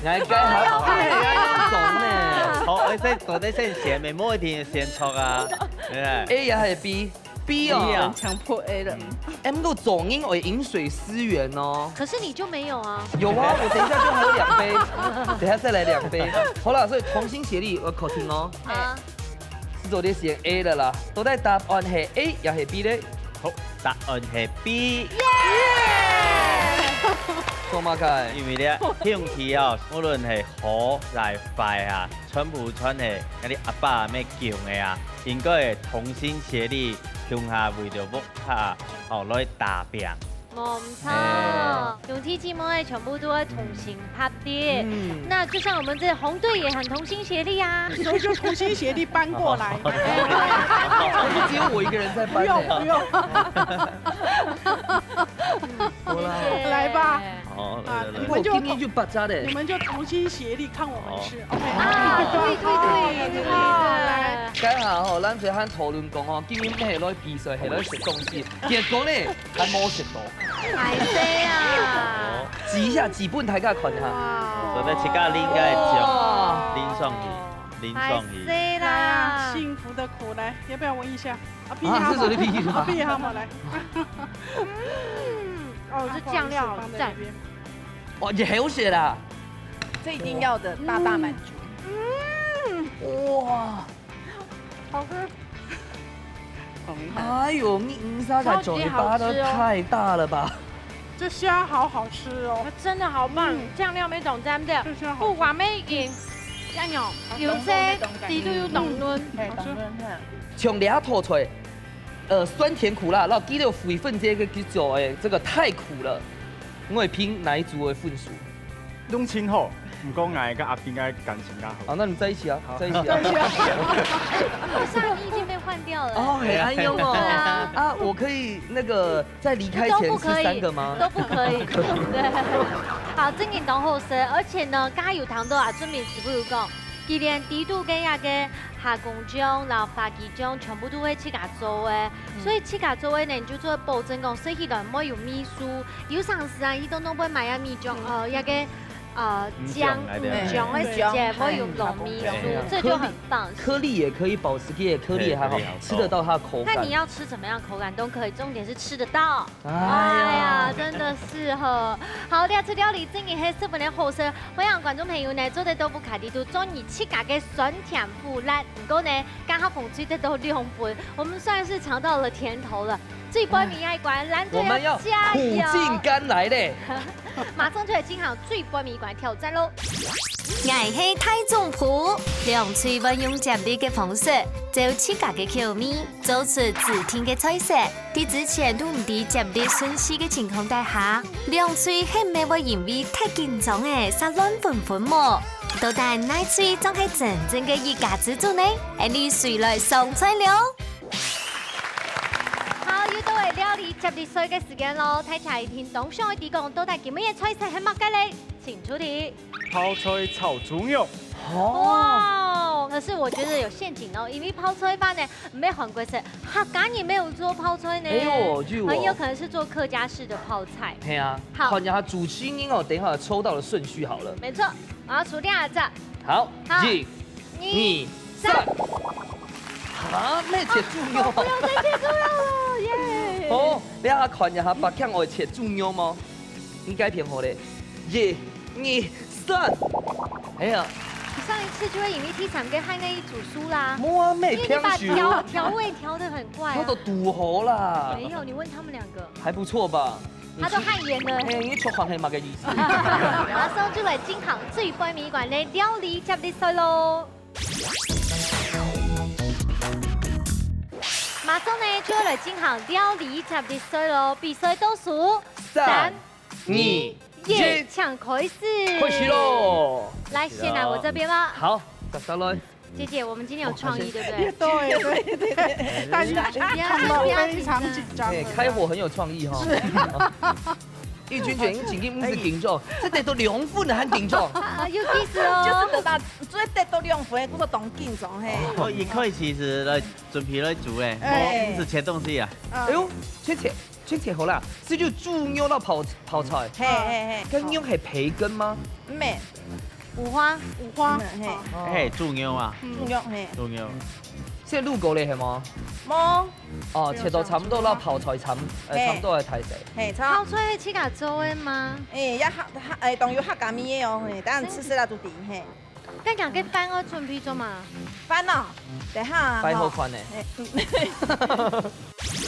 ，𠊎這下哎呀，哎呀，哎呀。哎呀，好，哎，這到底先選，無一定選著啊，對不對？A也係B，B哦。B啊。強迫A了。哎，毋過做人愛飲水思源哦。可是你就沒有啊。有啊，我等一下就還有兩杯，等一下再來兩杯。好啦，所以同心協力，𠊎確定哦。啊。 係做得選A了啦。到底答案係A也係B呢？好，答案係B。耶！做麼个？因為呢，兄弟啊，無論係好來壞啊，全部全係𠊎兜阿爸阿姆降个啊，應該同心協力，共下為著屋下，吼，來打拚。 無毋著，哎。兄弟姊妹全部都愛同心合力。嗯。那就像我們這紅隊也很同心協力啊。所以就同心協力搬過來。哎。不是只有我一個人在搬的。不用，不用。好啦。謝謝。來吧。好，來，啊，來，來。你們就，我今天就巴扎的。你們就同心協力看我們吃，哦。OK。啊，對，對，對，對，對，好，來。來。剛好吼，咱就還討論講吼，今天係來比賽，係來食東西。 結果呢，還無食到。還細啊。哦。指一下，指分大家看一下。哇。做得自家拎个獎，哇。拎上去，拎上去。還細啦。來啊，幸福的苦，來，要不要聞一下？啊，鼻一下嘛。啊，這是你鼻一下。啊，鼻一下嘛，來。嗯，哦，這醬料好讚。啊，不好意思，放在那邊。哦，也好食啦。這一定要的，大大滿足。嗯。哇。 好吃。哎呦，你，你這個嘴巴都太大了吧？超級好吃哦。這蝦好好吃哦。它真的好棒，嗯。醬料沒懂，真的。這蝦好吃。不管咩个，醬油，有些，裡肚有凍卵。嗯。哎，好吃。凍卵，哈。像這道菜，呃，酸甜苦辣，然後佢都有水分這個，這個，哎，這個太苦了。我會評哪一組的分數？ 攏盡好，毋過𠊎跟阿斌个感情較好。啊，那你們在一起啊，好。在一起啊。在一起啊。好像你已經被換掉了。哦，很安逸哦。對啊。啊，我可以那個在離開前吃三個嗎？都不可以，都不可以。對。好，真的當好食，而且呢，剛剛有談到啊，準備食譜有講，佢連裡肚个那個蝦公醬、然後花枝醬全部都會自家做个，嗯。所以自家做个呢，你就做保證講，食起來毋會有味素， 有常時啊，佢都弄會買啊米醬，嗯。呃，那個，呃，米醬，醬，來的。米醬个時節，對。會有糯米酥，哎，這就很棒。顆粒，顆粒也可以保持，也顆粒也還好，哎，顆粒好。吃得到它的口感。那你要吃怎麼樣口感都可以，重點是吃得到。哎呀。哎呀，真的是吼。好，這次料理真的係十分个好食，歡迎觀眾朋友呢，做得到屋下裡肚做你自家个酸甜苦辣。毋過呢， 剛好紅隊得到兩分，我們算是嚐到了甜頭了。最尾尾一關，藍隊要加油！哎，我們要苦盡甘來嘞。馬上就來進行最尾尾一關挑戰囉。𠊎係大總鋪，兩隊會用接力个方式，照自家个口味，做出指定个菜色。在之前都毋知接力順序个情況底下，兩隊係毋係會因為忒緊張仔，煞亂紛紛無？ 到底哪隊正係真正个一家之煮呢？𠊎俚隨來上菜了。好，又到了料理接力賽个時間囉，大家一定當想愛知講，到底今晡日个菜色係麼个咧？請出題。泡菜炒豬肉。哦。哇，可是我覺得有陷阱哦，因為泡菜飯呢，毋係韓國式，客家人沒有做泡菜呢，哎喲，就哦。很有可能是做客家式的泡菜。係啊，好。看一下主持人哦，等一下抽到的順序好了。沒錯。 我要出第二隻。好，好。一、二、三。啊，毋係切豬肉。不要再切豬肉了，耶！哦，你還看一下，白強愛切豬肉嗎？應該偏好咧。一、二、三。哎呀。你上一次就會因為第三個害那一組輸啦。無啊，毋係因為你把調，偏輸。調味調得很怪啊。調到堵好啦。沒有，你問他們兩個。還不錯吧？ 他都汗顏了。哎，你出汗係麼个意思？馬上就來進行最尾尾一關个料理接力賽囉。馬上所以呢，就要來進行料理接力賽咯，比賽倒數三、二、一，請開始。開始咯！來，先來我這邊吧。好，大家來。姐姐，我們今天有創意，對不對？對對对对，大家看到非常紧张。哎，開火很有創意哈。是。玉君姐，你緊緊毋使緊張，這得到兩分的還緊張。啊，有意思哦。就是得到，只得到兩分，故所當緊張嘿。哦，一開始係來準備來煮誒，哎。毋使切東西啊。哎呦，切切切切好啦，這就豬肉到泡泡菜。嘿嘿嘿。跟肉係培根嗎？毋係。 五花。五花。嗯，嘿。哦。嘿，豬肉啊。嗯。豬肉，嘿。豬肉。係滷過个係無？無。哦，切到差毋多，滷過个。滷泡菜差毋，呃，嘿。差毋多个大細。嘿，差。泡菜係自家做个嗎？哎，也客，客，哎，當有客家味个哦，嘿，當然試試啦，都知，嘿。該講个飯愛準備做麼？飯哦，等下，擺好看呢。嘿，嗯。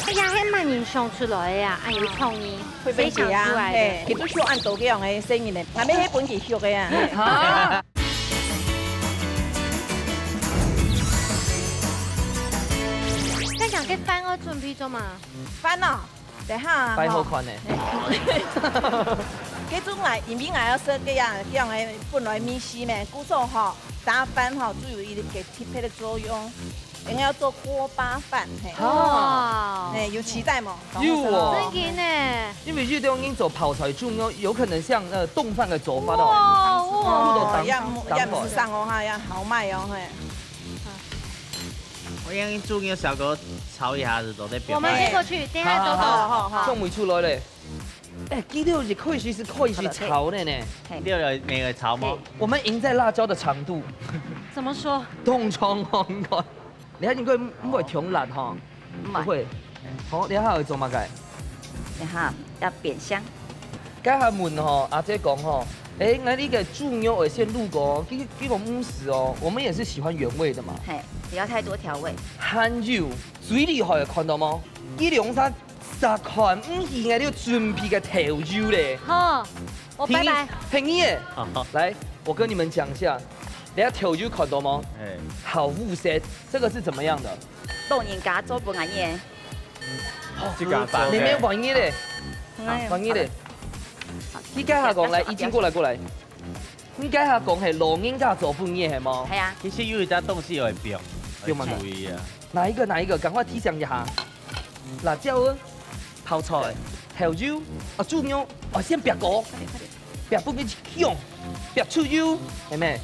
哎呀，係麼人想出來个啊？恁有創意，慧芬姐啊，誰想出來的？嘿，佢都學恁多个樣个細人呢，𠊎乜係分佢學个啊。哈？該講个飯愛準備做麼？飯哦，等下，擺好看呢。吼。這種啊，因為𠊎愛食个呀，這樣个本來米稀咩，故所吼，打飯吼，就有一個特別个作用。 應該愛做鍋巴飯，嘿。哦。哎，有期待無？有哦。真个呢。因為有兜人做泡菜，就有，有可能像，呃，凍飯个做法哦。哇，哦，也毋，也毋使生哦，哈，也好賣哦，嘿。我用豬肉小火炒一下子，都在表面。我們先過去，等一下走走。好，好，好，好。香味出來咧。 哎，記得一開始係開始炒个呢。嘿。你有那個炒嗎？我們贏在辣椒的長度。怎麼說？當長哦，應該。你看應該毋會忒辣哈？毋會。不會。好，你還愛做麼个？等下要煸香。該下問吼，阿姐講吼，哎，𠊎這個豬肉會先滷過哦，結，結果毋使哦，我們也是喜歡原味的嘛。嘿，不要太多調味。還有，最厲害的，看到無？一兩三 煞看毋起𠊎兜準備个豆油咧。好，我拜拜。便宜，便宜耶。好，好。來，我跟你們講一下，等下豆油看到嗎？哎。好烏色，這個是怎麼樣的？老人家做分𠊎个。哦，自家做个。你們便宜咧。哎，便宜咧。好的。你該下講來，已經過來，過來。你該下講係老人家做分你係無？係啊。其實有一隻東西愛放，放麼个？愛注意啊。哪一個？哪一個？趕快提醒一下。 辣椒啊，泡菜，豆油，啊，豬肉，啊，先煏過，煏分佢香，煏出油，係無？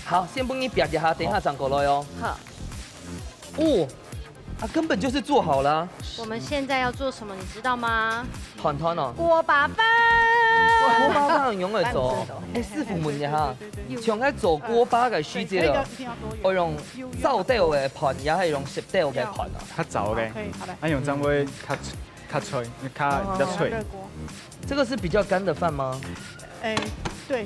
好，先分佢煏一下，等一下正過來哦。好。哦，啊，根本就是做好了。我們現在要做什麼，你知道嗎？團團哦。鍋巴飯。鍋巴飯用來做。哎，師傅問一下，像該做鍋巴个時節哦，愛用燥豆个飯，也係用濕豆个飯啊？較燥个。可以，好的。啊，用這樣會較 較脆，較，哦，比較脆。熱鍋。這個是比較乾的飯嗎？哎，對。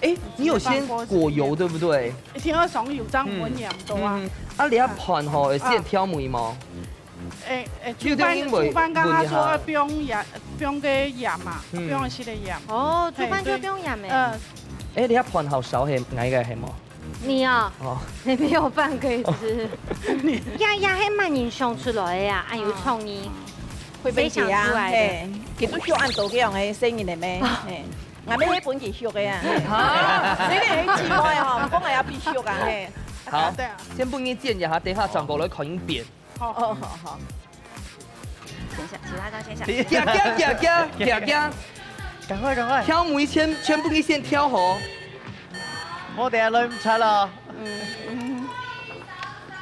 哎，你有先過油，對不對？一定要上油，這樣穩定，對啊。嗯，嗯。啊，你愛飯吼，會先調味嗎？哎，哎，你有點因為煮飯，煮飯剛剛說要不用鹽，不用个鹽嘛，嗯。不用食个鹽。哦，煮飯就不用鹽欸。嘿，對。嗯。哎，你愛飯好少係，哪一個係嗎？ 你哦，哦。你沒有飯可以吃。呀呀，係麼人想出來个啊？恁有創意。慧芬姐啊，誰想出來的？嘿，佢都學恁多个樣个細人个咩？嘿，𠊎乜係分佢學个啊。啊。細人个姊妹吼，毋講𠊎也必學啊，嘿。好，對啊。先分你煎一下，等下轉過來看你變。好。哦，好，好。 先下，其他都先下。行，行，行，行，行，行。趕快，趕快。調味全，全部你先調好。我等下來毋出咯。嗯，嗯。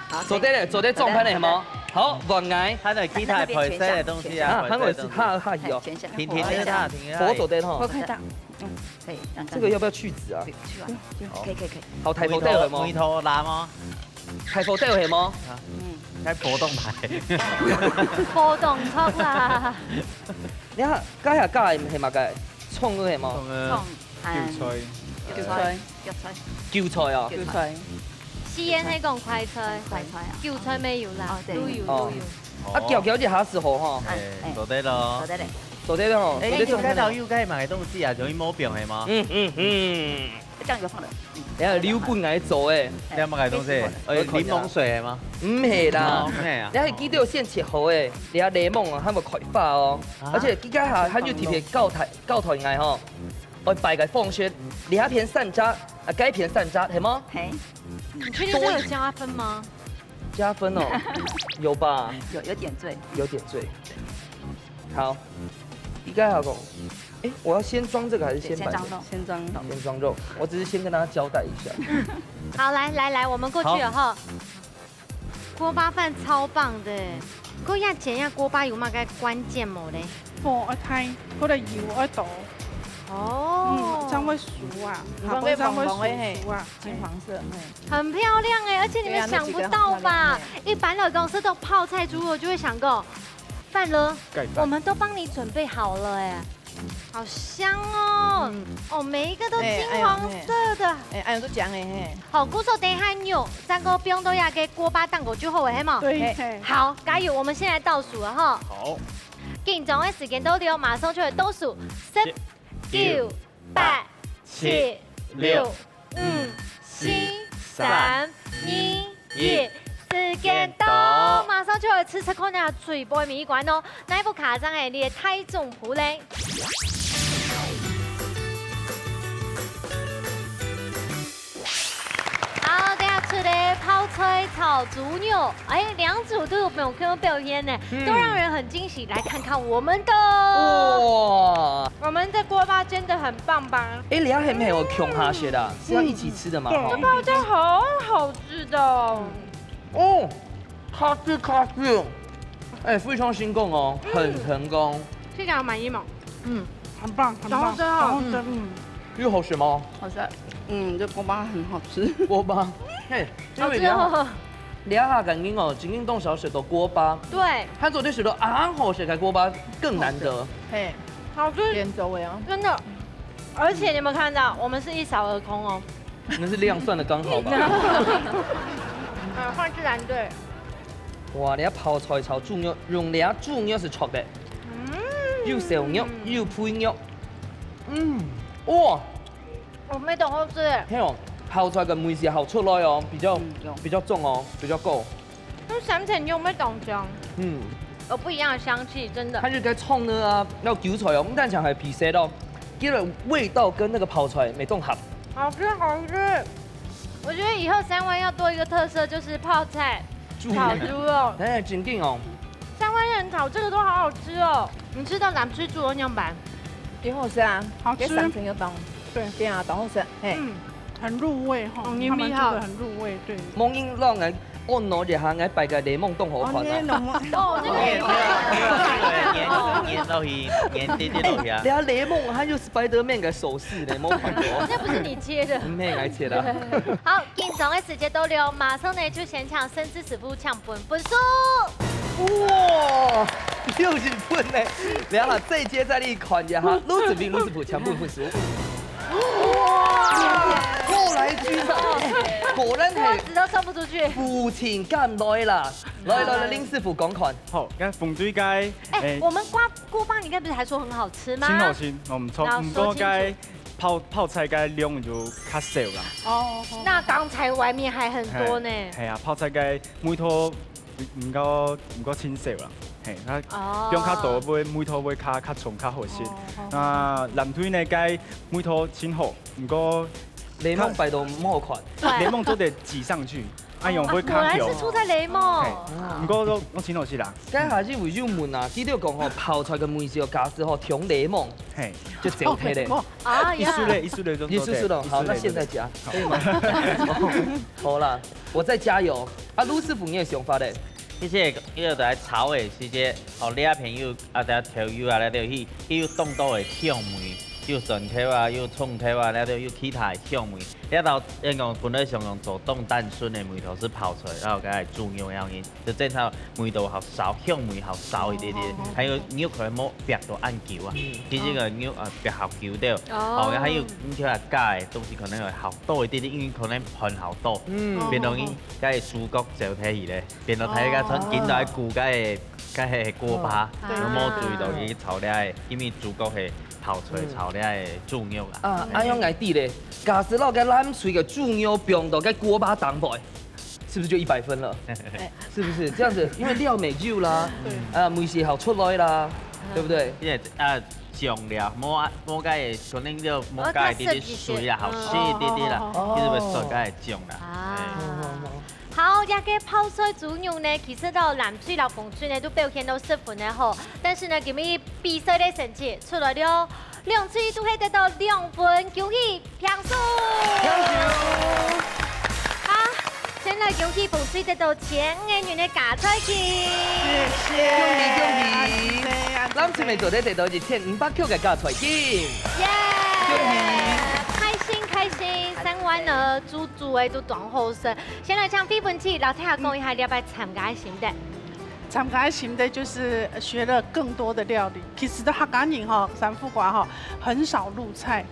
好，做得了，做得裝盤了，係無？好，換𠊎。還有其他配色个東西啊，啊，還有，配色个東西。還有，還有。哎，全下。停，停，停，停，停。火做得吼。我看到。嗯，可以，這樣。這個要不要去籽啊？去，去完。好。可以，可以，可以。好，大火掉了嗎？梅頭，梅頭辣嗎？ 大火掉係無？啊，嗯。該火動台。火動桌啦。你看，該下加个係麼个？蔥个係無？蔥个。蔥，韭菜。韭菜。韭菜。韭菜哦。韭菜。西莴菜講快菜。快菜啊。韭菜乜有啦，哦，對。都有，哦。都有。啊，攪攪一下就好吼。哎，哎。做得咯。做得嘞。做得了吼，哎，做得蔥个。你有看到有該麼个東西啊？容易毛病係無？嗯，嗯，嗯。這樣就放了。嗯。等下留分𠊎做欸。你有無个東西？哎，檸檬水个嗎？毋係啦，哦，毋係啊。你還記得有先切好欸，你看檸檬啊，還有開花哦，啊。而且這個還，還有特別交代，交代𠊎吼，愛擺个方式，你那片三隻，啊，該片三隻，係無？嘿。你確定這有加分嗎？加分哦，有吧？有，有點醉。有點醉。好，應該好講。哎，我要先裝這個還是先擺這個？先裝肉。先裝肉。先裝肉，我只是先跟大家交代一下。好，來，來，來，我們過去了哈。好。鍋巴飯超棒的，不過愛煎這鍋巴有麼个關鍵無咧？火愛大，或者油愛多。哦。嗯，這樣會熟啊，你看這個黃黃的，嘿，這樣會熟熟啊。金黃色，嘿。很漂亮欸，而且你們想不到吧？對啊，那幾個很漂亮，嘿。一般來講，說到泡菜豬肉，就會想到飯了，蓋飯。我們都幫你準備好了欸。 好香哦！嗯。哦，每一個都金黃色的。哎，哎喲，嘿。哎，哎喲，都講哎，嘿。好，故所等一下肉，正過放到這個鍋巴頂高就好了，係無？對，嘿。嘿。好，加油！我們現在倒數了哈。好。緊張的時間到了，馬上就來倒數，十、九、八、七、六、五、四、三、二、一，時間到，馬上就要試試看啊，最尾一關哦，哪一副卡章係你个大丈夫咧？好，等下出來泡菜炒豬肉，哎，兩組都有不同的表現呢，嗯。都讓人很驚喜。來看看我們的。哇！我們的鍋巴煎得很棒吧？哎，你要很沒有窮哈些的，是要一起吃的嗎？嗯。對。這泡菜好好吃的哦。 哦，卡住卡住，哎，非常成功哦，嗯。很成功。這個滿意嗎？嗯，很棒，很棒，然後真的好吃。然後真，嗯。又好吃嗎？好吃。嗯，這鍋巴很好吃。鍋巴，嘿，好吃哦。因為你要，你要他感覺哦，今天東小學的鍋巴，對。他昨天學的啊，好學開鍋巴更難得。嘿，好吃。點走尾啊。真的，而且你有沒有看到，我們是一掃而空哦。 那是量算得剛好吧？呃，換自然，對。哇，你看泡菜炒豬肉，用你看豬肉係著个，嗯。又燒肉，又配肉。嗯，哇。哦，乜當好食。嘿哦，泡菜个味緒好出來哦，比較，嗯，有。比較重哦，比較夠。 那三層肉乜當香。嗯。有不一樣的香氣，真的。它就該創呢啊，要韭菜哦，毋單淨係皮色哦，佢个味道跟那個泡菜乜當合。好吃，好吃。我覺得以後三灣要多一個特色，就是泡菜豬肉。炒豬肉。哎，真緊哦。三灣人炒這個都好好吃哦。你吃到南區豬肉樣板？挺好吃啊，好吃。給三層肉當，對。對啊，當好吃，嘿。嗯。 很入味哈，哦，你厲害。他們做得很入味，對。無人讓𠊎按摩一下，𠊎擺个檸檬當好看啊。哦，你檸檬。哦，那個。黏，黏落去，黏滴滴落去啊。哎，人家檸檬還有Spider-Man个手勢呢，無看過。那不是你切的。毋係，𠊎切的。好，緊張个時間到了，馬上呢就先請盛智師傅請分分數。哇，六十分呢！然後這一節再來看一下，盧師傅，盧師傅請分分數。 哇，過來居上，果然係我紙都送不出去。父親敢來啦！來來來，林師傅講看。好，該紅隊該，哎，哎，我們鍋，鍋巴，你剛不是還說很好吃嗎？真好吃，哦，毋錯。然後說清楚。毋過該泡，泡菜該量就較少啦。哦，那剛才外面還很多呢。嘿，嘿啊，泡菜該味道 毋過，毋過清少啦，嘿，啊，哦。放較多會，味道會較，較重，較好食。哦，好。啊，藍隊呢，該味道真好，毋過檸檬擺到毋好看。對。檸檬做得擠上去，啊，用會較香。果然是出在檸檬。嘿，毋過都，都真好食啦。該下去為有問啊，佢就講吼，泡菜个味緒有加入吼，調檸檬，嘿。就走開咧。哦，檸檬。啊，呀。一緒咧，一緒咧，就，一緒咧，好，一緒咧，那現在加，好。可以嗎？好啦。 我再加油。啊，盧師傅，你个想法咧？其實，這個來炒个時節，哦，你啊朋友啊，在調油啊，那都去，去有當多个香味，有蒜頭啊，有蔥頭啊，那都有其他个香味。這道，應該本來想用做當單純个味道，係泡菜，然後該豬肉樣个，就正常味道好少，香味好少一點點，哦，哦，哦。還有你有可能無煏到恁久啊。嗯。其實个肉啊，煏好久了，哦。哦，還有你叫佢加个東西可能會好多一點點，因為可能煏好多。嗯。變到你 該主角走忒去咧，變到大家全緊來顧該个，該个鍋巴，哦。對。都無注意到佢炒了个，因為主角係泡菜炒這个豬肉啊。啊，哎。恁樣𠊎知咧，假使摎該藍隊个豬肉放到該鍋巴頂背，是不是就一百分了？是不是這樣子？因為料乜有啦，對。啊，味緒好出來啦，對不對？因為啊，醬料，無啊，無該个，可能就無該个滴滴水啊，好食一些。好食一滴滴啦，哦。其實會少該个醬啦。啊。哎。好，這个泡菜豬肉呢，其實到藍隊摎紅隊呢都表現到十分个好，但是呢，今日比賽个成績出來了，兩隊都係得到兩分，恭喜平手。平手。好，先來恭喜紅隊得到千元个加菜金。謝謝。恭喜恭喜！謝謝。藍隊乜做得得到一千五百塊个加菜金。耶！恭喜！開心開心，生完了，豬豬个都當好食。 先來請惠芬姊摎大家講一下這擺參加个心得。參加个心得就是學了更多的料理。其實客家人吼，三副歌吼，很少入菜，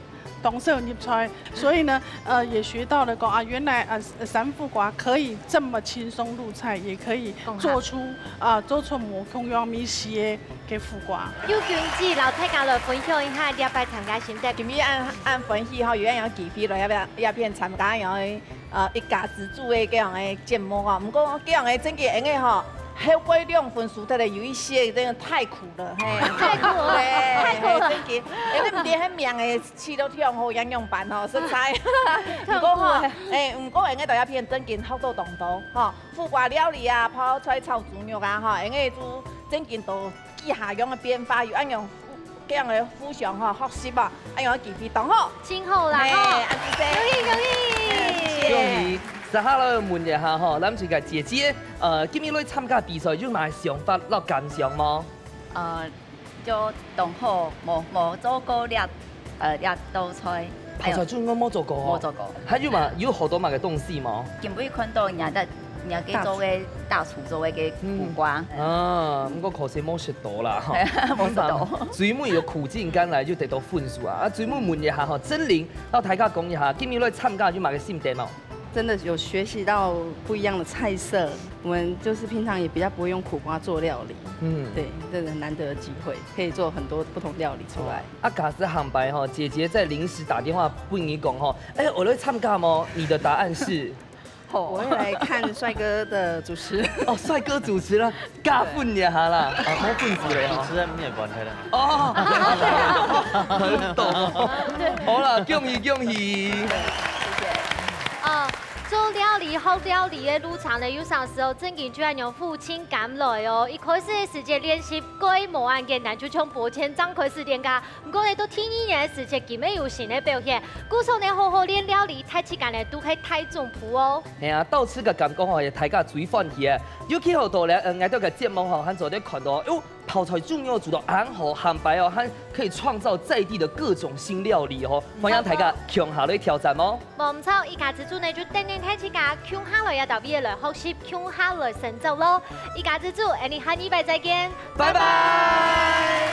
當少入菜，所以呢，呃，也學到了講啊，原來，呃，三副歌可以這麼輕鬆入菜，也可以做出，啊，做出無共樣味緒个，个副歌。友君姊摎大家來分享一下這擺參加心得。今日恁，恁歡喜吼，有恁樣機會來這片，這片參加恁樣个 呃，一家之煮个這樣个節目哦。毋過這樣个正經，因為吼，後背兩分輸忒了，有一些真的太苦了，嘿。太苦了，對，太苦了。嘿，正經，因為毋知彼名个起到忒好，仰般吼，實在。毋過吼，痛苦欸。哎，毋過因為到這片正經學到當多吼，苦瓜料理啊，泡菜炒豬肉啊，吼，因為就正經都 幾下樣个變化，有恁樣互，恁樣个互相吼學習啊，恁樣个機會當好。真好啦吼！嘿，恁仔細。恭喜恭喜！嘿，謝謝。恭喜！接下來問一下吼，藍隊个姐姐，呃，今日來參加比賽有麼个想法摎感想無？呃，就當好，無，無做過這 呃，這道菜。泡菜豬肉無做過哦？無做過。還有嘛，有學到麼个東西無？今晡日看到人家在，人家做个大廚做个苦瓜。嗯。啊，毋過可惜無食到啦，吼。無食到。最尾有苦盡甘來就得到分數啊。啊，最尾問一下吼，真玲，摎大家講一下，今日來參加有麼个心得無？ 真的有學習到不一樣的菜色。我們就是平常也比較不會用苦瓜做料理。嗯。對，這個難得的機會，可以做很多不同料理出來。啊，假使下擺吼，姐姐再臨時打電話問你講吼，哎，我來參加無？你的答案是？我會來看帥哥的主持。哦，帥哥主持了。 加分一下啦，啊，無分數咧吼。主持人你也不要太大。哦，很懂。好啦，恭喜恭喜。哦，做料理、學料理个路程呢，有當時候正經就恁樣苦盡甘來哦。一開始个時節練習，過無恁簡單，就像播前正開始練家， 毋過呢，到第二年个時節，佢乜有新个表現。故所呢，好好練料理，大自家呢都係大進步哦。係啊，到此个感覺吼，也大家最歡喜啊。尤其好多咧，呃，𠊎兜个節目吼，還做得看到，喲，泡菜豬肉煮到恁好，下擺哦，還可以創造在地的各種新料理哦。歡迎大家共下來挑戰哦。無毋著，一家之煮呢，就等等大自家共下來啊，到位來學習，共下來成長咯。一家之煮，𠊎兜下禮拜再見，拜拜。